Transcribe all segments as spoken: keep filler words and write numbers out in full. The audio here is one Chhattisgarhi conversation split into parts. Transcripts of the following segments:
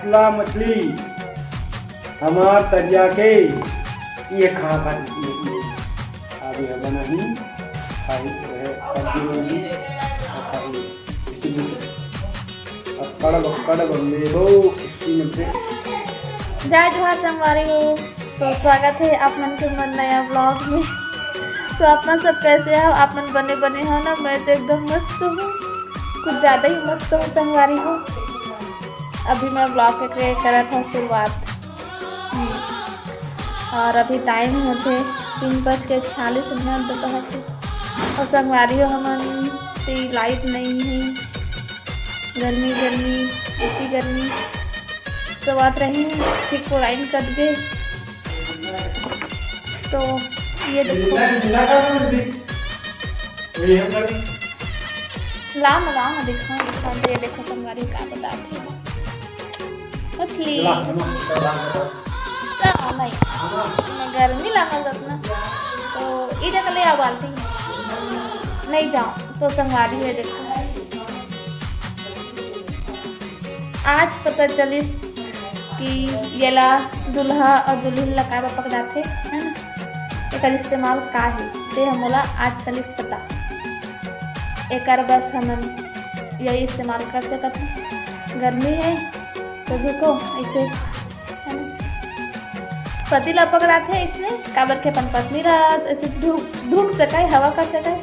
ला मछली हमार तरिया के, ये खा खा, ये, ये। अब ये बनाही, खाही, ये सब्जी बनाही, और खाही। अक्कड़ बक्कड़ बल्ले हो, किसी ने पे। जय जोहार संगवारी हो, तो स्वागत है आप मन के मोर नया ब्लॉग में। तो आप मन सब कैसे हो? आप मन बने बने हो ना? मैं तो एकदम मस्त हूँ, कुछ ज़्यादा ही मस्त हूँ संगवारी हो। अभी मैं ब्लॉग के करत हूँ शुरुआत। हम्म। और अभी टाइम होथे तीन बज के छियालीस मिनट दोपहर के। और संगवारी हो, हमन से लाइट नहीं है, गर्मी गर्मी, इतनी गर्मी। तो बात रही, ठीक को लाइन कट गए। तो ये देखो, ला ना, ला ना, दिखा, दिखा दे, देखो संगवारी का बता। मछली। ला, ला, ला, ला। ला, नहीं। मैं गर्मी लागल रतना। तो ई जगह ले आ बाल्टी। नहीं जाओ, तो संगवारी है, देखो। आज पता चलिस कि येला दूल्हा और दुल्हिन ला काबर पकड़ाथे, है ना? एकर इस्तेमाल का हे, ते ह मोला आज चलिस पता। एकर बस हमन यही इस्तेमाल कर सकत हन। गर्मी है, तो देखो, ऐसे, है ना? पति ला पकड़ाथे इसने, काबर के अपन पत्नी ला ऐसे ढूक, ढूक सके, हवा कर सके,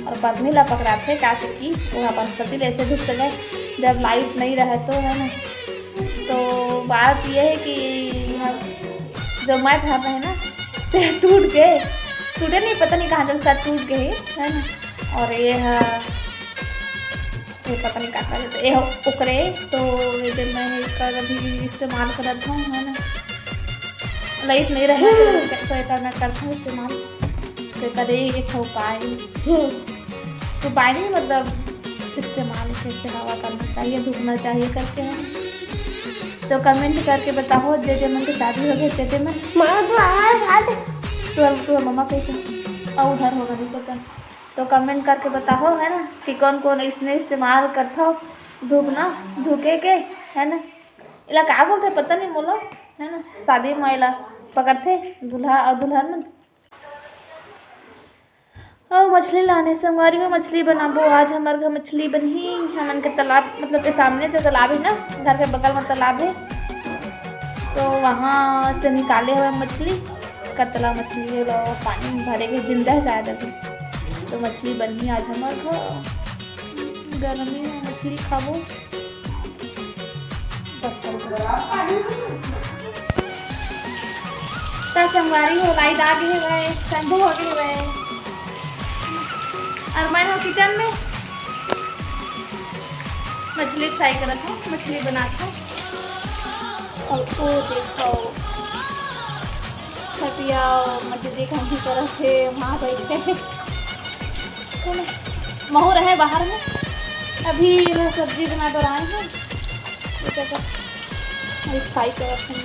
और पत्नी ला पकड़ाथे, का से कि वो अपन पति ला ऐसे ढूक सके, जब लाइट नहीं रहे तो, है ना? तो बात ये है कि हम, जो मैं घर रहे ना, ते टूट गए, टूटे नहीं, पता नहीं कहाँ चल, शायद टूट गए, है ना? और ये है, ये पता नहीं का करे, तो ये हो ओकरे, तो ये दे मैं एकर अभी इस्तेमाल करत हूँ, है ना? लाइट नहीं रहना, तो कैसे करना करता हूँ इस्तेमाल, तो करे एक ठो उपाय। तो उपाय नहीं, मतलब इस्तेमाल कैसे हवा करना चाहिए, ढूकना चाहिए करके, है। तो कमेंट करके बताओ, जे जे मन के शादी हो गए, ते ते मन। माँ, तो आ, आ, तो, तो मम्मा कैसे? और उधर होगा, नहीं पता। तो कमेंट करके बताओ, है ना, कि कौन कौन इसने इस्तेमाल करता हो, धूपना, धुके के, है ना? इला का बोलते, पता नहीं मोला, है ना? शादी में इला पकड़ते दूल्हा और दुल्हन मन। और मछली लाने संगवारी हो, मछली बनाबो। आज हमर घर मछली बनही। हमन के तालाब, मतलब के सामने जो तालाब है ना, घर के बगल में तालाब है, तो वहाँ से निकाले हुए मछली, कतला मछली, ओला पानी में भरे के जिंदा है शायद अभी। तो मछली बनही आज हमर घर, गर्मी में मछली खाबो। त संगवारी हो, लाइट आ गई है, ठंडू हो गई है। और मैं हो किचन में मछली फ्राई करत हूँ, मछली बनात हूँ। और वो देखो, खटिया मजे देखा भी करत है, वहाँ बैठे हैं। महू रहे बाहर में, अभी मैं सब्जी बना कर आए हैं। ये देखो, अभी फ्राई करत हूँ।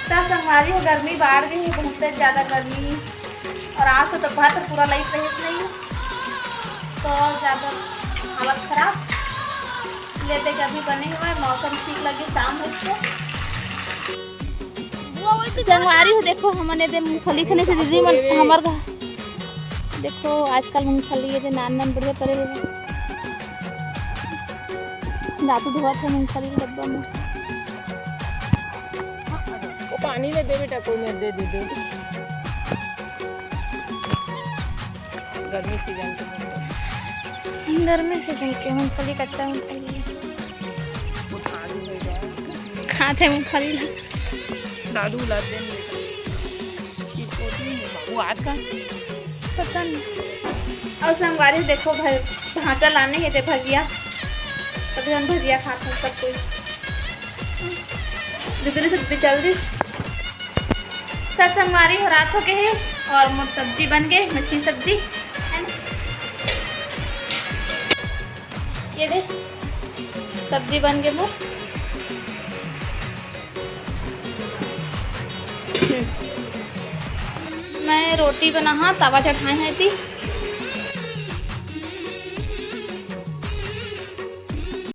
त संगवारी हो, गर्मी बाढ़ गई है, बहुत ज़्यादा गर्मी। और आज तो दोपहर से पूरा लाइट रहिस नहीं, तो और ज़्यादा हालत खराब। ले दे, अभी बने हुए, मौसम ठीक लगे, शाम हो तो। संगवारी हो, देखो, हमन ये दे मूंगफली खने से दीदी मन हमर घर। देखो, आजकल मूंगफली ये दे नान नान बढ़िया परे हुए। दादू धोवत है मूंगफली के डब्बा में। वो पानी ले दे बेटा, कोई में दे दे, दे दे। गर्मी सीजन के मूंगफली। गर्मी सीजन के मूंगफली, कच्चा मूंगफली। वो खाद हो जाए। खाते मूंगफली ला। दादू ला दे बेटा। ये पोती है बाबू आज का। पता नहीं। और संगवारी देखो भाई, ढांचा लाने हे ते भजिया, तभी हम भजिया खाते हैं सब कोई। दीदी ने सब्जी चल दी। त संगवारी हो, रात हो गए है और मोर सब्जी बन गए, मछली सब्जी, है ना? ये दे, सब्जी बन गए मोर। हम्म। मैं रोटी बना हाँ, तवा चढ़ाए हैं थी।